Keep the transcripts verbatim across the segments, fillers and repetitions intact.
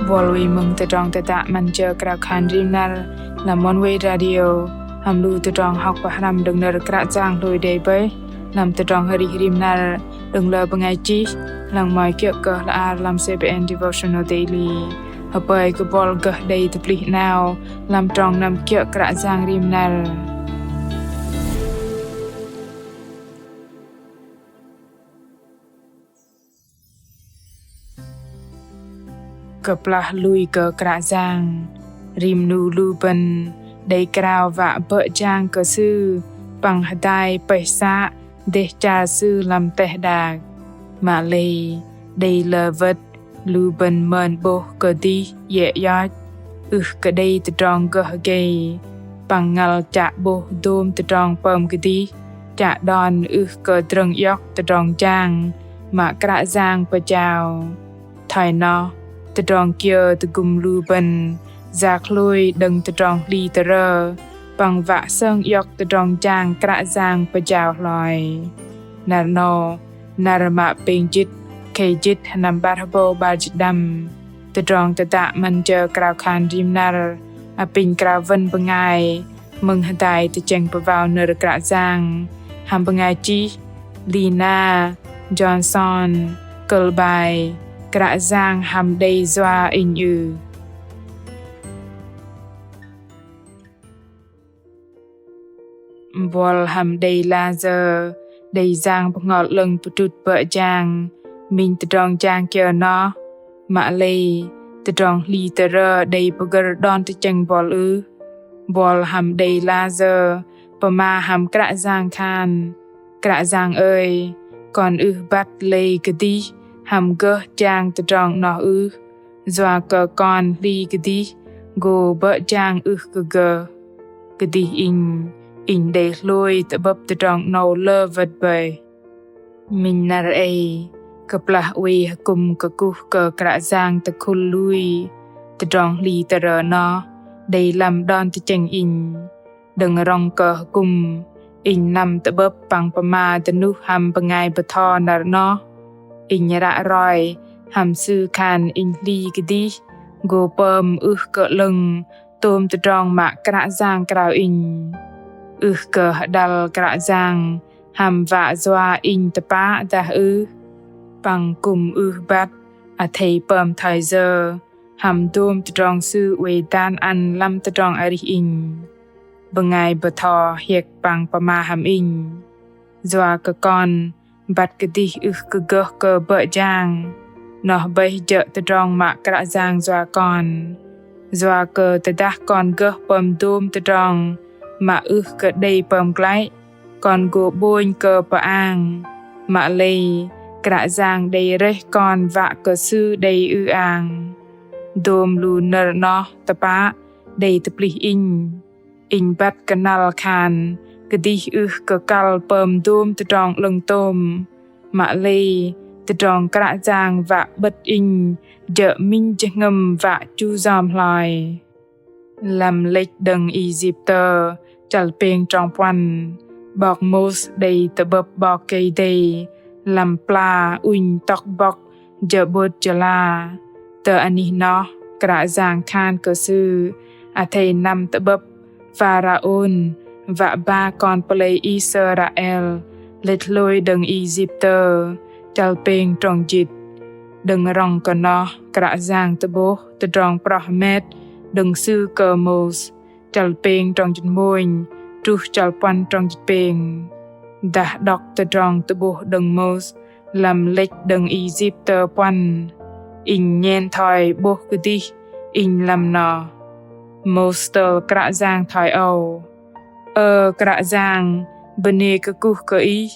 Buăl wei mơ̆ng tơdrong tơdă 'Măn jơ krao khan rim năr lăm Oneway Radio, hăm lu tơdrong hŏk pơhrăm đơ̆ng nơ̆r Kră Yang hlôi đei bơih lăm tơdrong arih rim năr đơ̆ng lơ bơngai chih, lăng mă kiơ̆ kơ hla ar lăm C B N Devotional Daily. Hơpơi kơ buăl gơh đei tơplih 'nao lăm trong năm kiơ̆ Kră Yang rim năr. Kơplah lui kơ Kră Yang, rim 'nu lu bơ̆n đei krao wă bơ̆ jang kơ Sư păng hơdai pơih să dêh char Sư lăm teh đak. Mă lei đei lơ wơ̆t lu bơ̆n mơn 'bôh kơdih iĕ ioch, ưh kơ đei tơdrong gơh gei, păng ngăl chă 'bôh dôm tơdrong pơm kơdih, chă đon ưh kơ drơ̆ng iŏk tơdrong jang mă Kră Yang pơjao. Thoi noh, tơdrong kiơ tơgŭm lu bơ̆n yak hlôi đơ̆ng tơdrong hli tơrơ păng wă sơng iŏk tơdrong jang Kră Yang pơjao hloi. Năr 'nâu, năr mă pêng jĭt, khei jĭt, sơnăm 'bar hơbâu 'bar jĭt đăm. Tơdrong tơdă 'Măn jơ krao khan rim năr apinh krao wơ̆n bơngai mơ̆ng hơdai tơchĕng pơwao nơ̆r Kră Yang hăm bơngai chih Lina Johnson, kơ̆l bai Kră Yang hăm đei yua inh ưh? Buăl hăm đei lah sơ̆ đei Yang Bơhngol 'Lơ̆ng pơdrŭt bơ̆ jang minh tơdrong jang kiơ noh, mă lei tơdrong hli tơrơ đei pơgơ̆r đon tơchĕng buăl ưh? Buăl hăm đei lah sơ̆ pơma hăm Kră Yang khan: Kră Yang ơi, kon ưh băt lei kơdih hăm gơh jang tơdrong noh ưh, yua kơ kon hli kơdih gô bơ̆ jang ưh kơ gơh. Kơdih inh, inh đei hlôi tơ'bơ̆p tơdrong 'nâu lơ wơ̆t bơih. Minh năr ei, kơplah oei hơkŭm kơkuh kơ Kră Yang tơkhŭl lui, tơdrong hli tơrơ noh đei lăm đon tơchĕng inh. Đơ̆ng rŏng kơ hơkŭm, inh năm tơ'bơ̆p păng pơma dơnuh hăm bơngai bơtho năr noh. Inh ră roi hăm sư khan inh hli kơdih gô pơm ưh kơ 'lơ̆ng tôm tơdrong mă Kră Yang krao inh. Ưh kơ hơđăl Kră Yang hăm wă yua inh tơpă dah ưh? Păng kư̆m ưh băt athei pơm thoi yơ hăm dôm tơdrong Sư oei dan ăn lăm tơdrong arih inh? Bơngai bơtho hiĕk păng pơma hăm inh: Yua kơ kon băt kơdih ưh kơ gơh kơ bơ̆ jang, noh bơih jơ̆ tơdrong mă Kră Yang yua kon. Yua kơ tơdah kon gơh pơm dôm tơdrong mă ưh kơ đei pơm glăi, kon gô 'bônh kơ pơang. Mă lei, Kră Yang đei rơih kon wă kơ Sư đei ư-ang. Dôm lu nơ̆r noh tơpă đei tơplih inh. Inh băt kơnăl khan kơdih ưh kơ kăl pơm dôm tơdrong 'lơ̆ng tôm. Mă lei, tơdrong Kră Yang wă 'bơ̆t inh jơ̆ minh jơhngơ̆m wă chu yom hloi. Lăm Lĕch đơ̆ng Êyiptơ, chăl pêng trong puăn, 'bok Môis đei tơ'bơ̆p 'Bok Kei-Dei lăm pla ŭnh tŏk bŏk jơ'bôt jơla. Tơ anih noh, Kră Yang khan kơ sư athei năm tơ'bơ̆p Pharaôn wă ba kon pơlei Israel lĕch hlôi đơ̆ng Êyiptơ, chăl pêng trong jĭt. Đơ̆ng rŏng kơ noh, Kră Yang tơ'bôh tơdrong proh hơmet đơ̆ng Sư kơ Môis, chăl pêng trong jĭt mônh truh chăl puăn trong jĭt pêng. Dah đŏk tơdrong tơ'bôh đơ̆ng Môis lăm Lĕch đơ̆ng Êyiptơ puăn, inh nhen thoi 'bôh kơdih inh lăm noh. Môis tơl Kră Yang thoi âu: Ơ Kră Yang, bơnê kơkuh kơ Ih,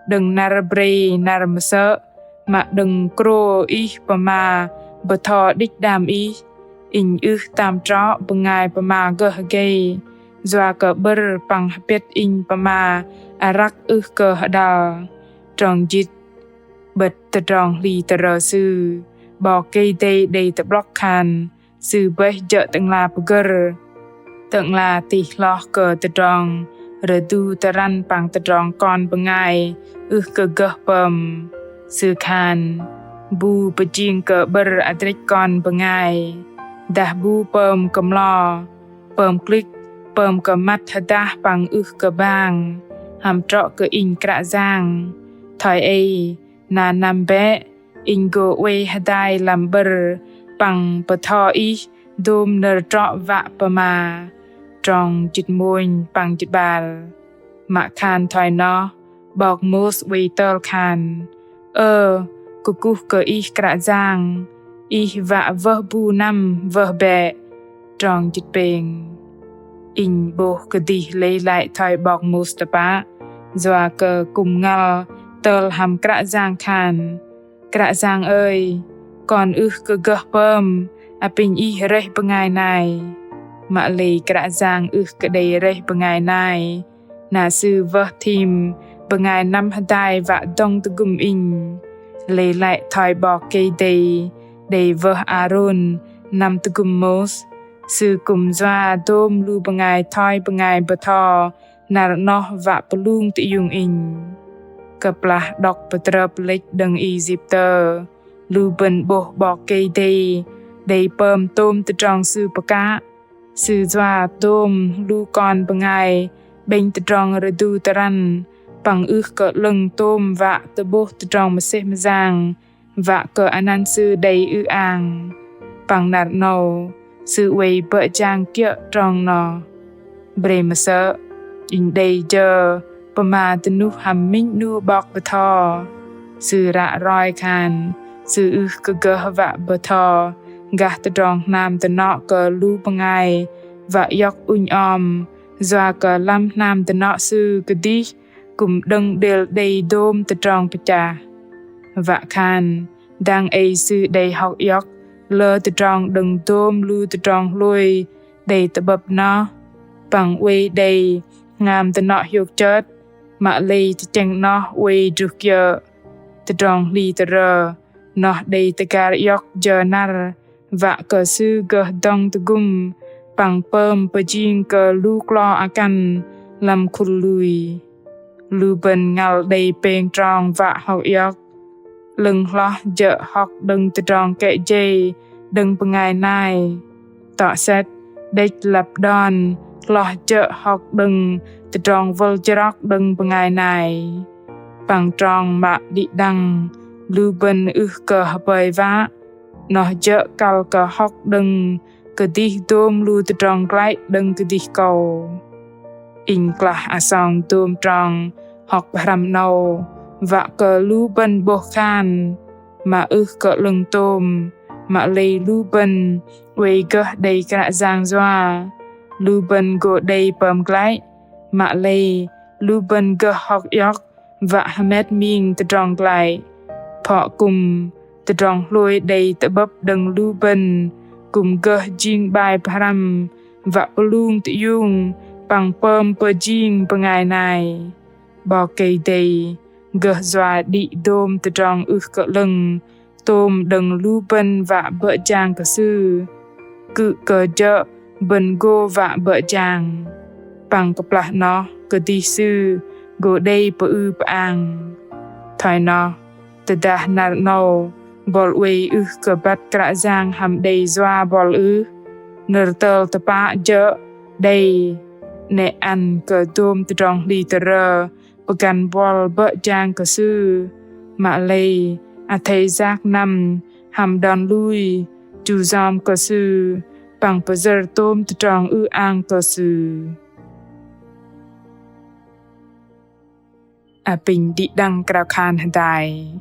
đơ̆ng năr brei năr mơsơ̆, mă đơ̆ng krô Ih pơma bơtho đĭch đam Ih, inh ưh tam trŏ bơngai pơma gơh gei, yua kơ 'bơ̆r păng hơpiĕt inh pơma răk ưh kơ hơđăl. Trong jĭt. 'Bơ̆t tơdrong hli tơrơ Sư, 'Bok Kei-Dei đei tơ'blŏk khan Sư bơih jơ̆ Tơ'ngla pơgơ̆r, Tơ'ngla tih hloh kơ tơdrong rơdu tơrăn păng tơdrong kon bơngai ưh kơ gơh pơm. Sư khan: Bu pơjing kơ 'bơ̆r adrĕch kon bơngai, dah bu pơm kơmlo, pơm klĭk, pơm kơ măt hơdah păng ưh kơ bang hăm trŏ kơ inh Kră Yang. Thoi ei, na năm bĕ, inh gô oei hơdai lăm 'bơ̆r păng bơtho ih dôm nơ̆r trŏ wă pơma. Trong jĭt mônh păng jĭt 'bar. Mă khan thoi noh, 'bok Môis oei tơl khan: Ơ, kơkuh kơ ih Kră Yang, ih wă wơh bu năm wơh bĕ. Trong jĭt pêng. Inh 'bôh kơdih lei lăi thoi 'bok Môis tơpă, yua kơ kư̆m ngăl tơl hăm Kră Yang khan: Kră Yang ơi, kon ưh kơ gơh pơm apinh ih rơih bơngai nai. Mă lei Kră Yang ưh kơ đei rơih bơngai nai, na Sư wơh thim bơngai năm hơdai wă dŏng tơgŭm inh. Lei lăi thoi 'Bok Kei-Dei đei wơh Arôn năm tơgŭm Môis, Sư kư̆m yua dôm lu bơngai thoi bơngai bơtho năr 'noh wă pơlung tơiung inh. Kơplah đŏk pơtrơp lĕch đơ̆ng Êyiptơ, lu bơ̆n 'bôh 'Bok Kei-Dei đei pơm tôm tơdrong Sư pơkă. Sư yua tôm lu kon bơngai 'bĕnh tơdrong rơdu tơrăn, păng ưh kơ 'lơ̆ng tôm wă tơ'bôh tơdrong mơsêh mơyang wă kơ anăn Sư đei ư-ang. Păng năr 'nâu, Sư oei bơ̆ jang kiơ̆ trong noh. Bre mơsơ̆, inh đei jơ pơma dơnuh hăm minh 'nu 'bok bơtho. Sư ră roi khan, Sư ưh kơ gơh wă bơtho gah tơdrong hnam dơnŏ kơ lu bơngai wă iŏk ŭnh om, yua kơ lăm hnam dơnŏ Sư kơdih kư̆m đơ̆ng đêl đei dôm tơdrong pơchah. Wă khan, dang ei Sư đei hŏk iŏk lơ tơdrong đơ̆ng dôm lu tơdrong hlôi đei tơ'bơ̆p noh, păng oei đei hnam dơnŏ hiôk chơt, mă lei tơchĕng noh oei druh kiơ̆. Tơdrong hli tơrơ noh đei tơgar iŏk jơ năr, wă kơ Sư gơh dŏng tơgŭm, păng pơm pơjing kơ lu klo akăn lăm khul lui. Lu bơ̆n ngăl đei pêng trong wă hŏk iŏk. 'Lơ̆ng hloh jơ̆ hŏk đơ̆ng tơdrong kĕ jei đơ̆ng bơngai nai. Tŏ sĕt, đĕch lăp đon hloh jơ̆ hŏk đơ̆ng tơdrong wơl jrok đơ̆ng bơngai nai. Păng trong mă đĭ đăng lu bơ̆n ưh kơ hơpơi wă, noh jơ̆ kăl kơ hŏk đơ̆ng kơdih dôm lu tơdrong glăi đơ̆ng kơdih kâu. Inh klah asong dôm trong hŏk pơhrăm 'nâu, wă kơ lu bơ̆n 'bôh khan, mă ưh kơ 'lơ̆ng tôm, mă lei lu bơ̆n oei gơh đei Kră Yang yua. Lu bơ̆n gô đei pơm glăi, mă lei lu bơ̆n gơh hŏk iŏk wă hơmet ming tơdrong glăi. Phŏ kư̆m tơdrong hlôi đei tơ'bơ̆p đơ̆ng lu bơ̆n kư̆m gơh jing 'bai pơhrăm wă pơlung tơiung păng pơm pơjing bơngai nai. 'Bok Kei-Dei gơh yua đĭ dôm tơdrong ưh kơ 'lơ̆ng tôm đơ̆ng lu bơ̆n wă bơ̆ jang kơ Sư. Kư̆m kơ jơ̆ bơ̆n gô wă bơ̆ jang, păng kơplah noh kơdih Sư gô đei pơư pơang. Thoi noh, tơdah năr 'nâu buăl oei ưh kơ băt Kră Yang hăm đei yua buăl ưh, nơ̆r tơl tơpă jơ̆ đei 'nĕ ăn kơ dôm tơdrong hli tơrơ pơgăn buăl bơ̆ jang kơ Sư. Mă lei athei yak năm hăm đon lui chu yom kơ Sư păng pơyơ̆r tôm tơdrong ư-ang kơ Sư. Apinh đĭ đăng krao khan hơdai.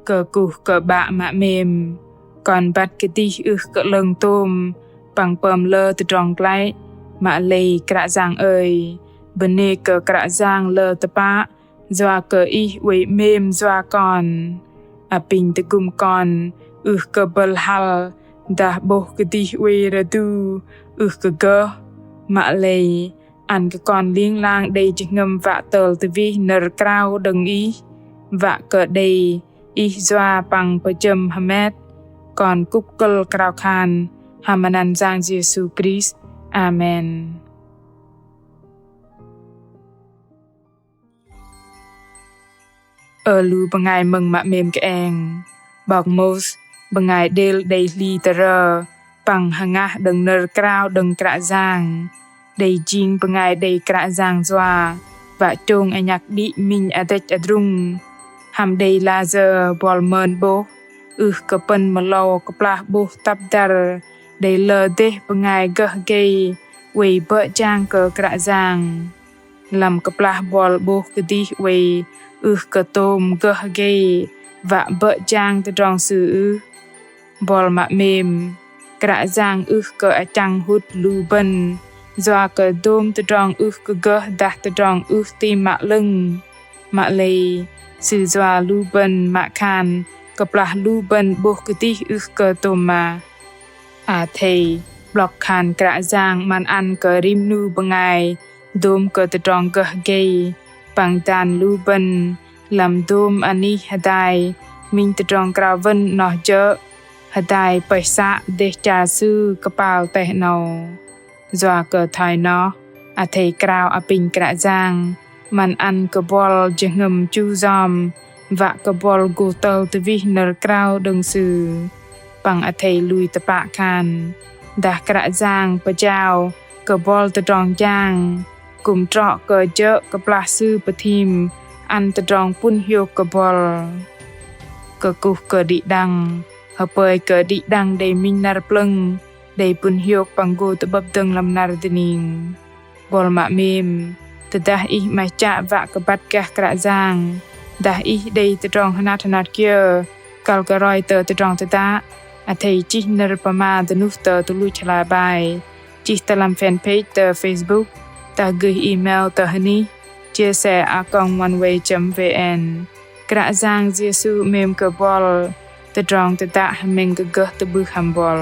Kơkuh kơ 'Bă mă 'mêm, kon băt kơdih ưh kơ 'lơ̆ng tôm păng pơm lơ tơdrong glăi, mă lei Kră Yang ơi, bơnê kơ Kră Yang lơ tơpă yua kơ Ih oei 'mêm yua kon. Apinh tơgŭm kon ưh kơ bơ̆l hăl dah 'bôh kơdih oei rơdu ưh kơ gơh, mă lei ăn kơ kon ling lang đei jơhngơ̆m wă tơl tơwih nơ̆r krao đơ̆ng Ih, wă kơ đei Ih yua păng pơjăm hơmet. Kon kŭp kơ̆l krao khan hăm anăn Yang Yêsu Krist. Amen. Ơ lu bơngai mơ̆ng mă 'mêm kơeng. 'Bok Môis, bơngai đêl đei hli tơrơ păng hơngah đơ̆ng nơ̆r krao đơ̆ng Kră Yang. Đei jing bơngai đei Kră Yang yua wă chông anhăk đĭ minh adrĕch adrung. Hăm đei layơ buăl mơn 'bôh ưh kơ pơ̆n mơlâu kơplah 'bôh tăp dăr đei lơ dêh bơngai gơh gei oei bơ̆ jang kơ Kră Yang. Lăm kơplah buăl 'bôh kơdih oei ưh kơ tôm gơh gei wă bơ̆ jang tơdrong Sư ưh? Buăl mă 'mêm, Kră Yang ưh kơ achăng hŭt lu bơ̆n yua kơ dôm tơdrong ưh kơ gơh dah tơdrong ưh ti mă 'lơ̆ng. Mă lei, Sư yua lu bơ̆n mă khan kơplah lu bơ̆n 'bôh kơdih ưh kơ tôm mă. Athei 'blŏk khan Kră Yang 'măn ăn kơ rim 'nu bơngai dôm kơ tơdrong gơh gei, păng dan lu bơ̆n lăm dôm anih hơdai minh tơdrong krao wơ̆n 'noh jơ̆, hơdai pơih să dêh char Sư kơpal teh 'nâu. Yua kơ thoi noh, athei krao apinh Kră Yang 'măn ăn kơ buăl jơhngơ̆m chu yom, wă kơ buăl gô tơl tơwih nơ̆r krao đơ̆ng Sư. Păng athei lui tơpă khan, dah Kră Yang pơjao kơ buăl tơdrong jang, kư̆m trŏ kơ jơ̆ kơplah Sư pơthim ăn tơdrong pŭn hiôk kơ buăl. Kơkuh kơ đĭ đăng, hơpơi kơ đĭ đăng đei minh năr plơ̆ng, đei pŭn hiôk păng gô tơ'bơ̆p dơ̆ng lăm năr dơning. Buăl mă 'mêm, tơdah ih 'maih chă wă kơ băt gah Kră Yang, dah ih đei tơdrong hơnat hơnat kiơ kăl kơ roi tơ tơdrong tơdă, athei chih nơ̆r pơma dơnuh tơ tơluch hla bơar, chih tơ lăm fanpage tơ Facebook, dah gơih email tơ hơnih chia sẻ a còng oneway chấm vn. Kră Yang Yêsu 'mêm kơ buăl. Tơdrong tơdă hơmĕng gơh tơ'bưh hăm buăl.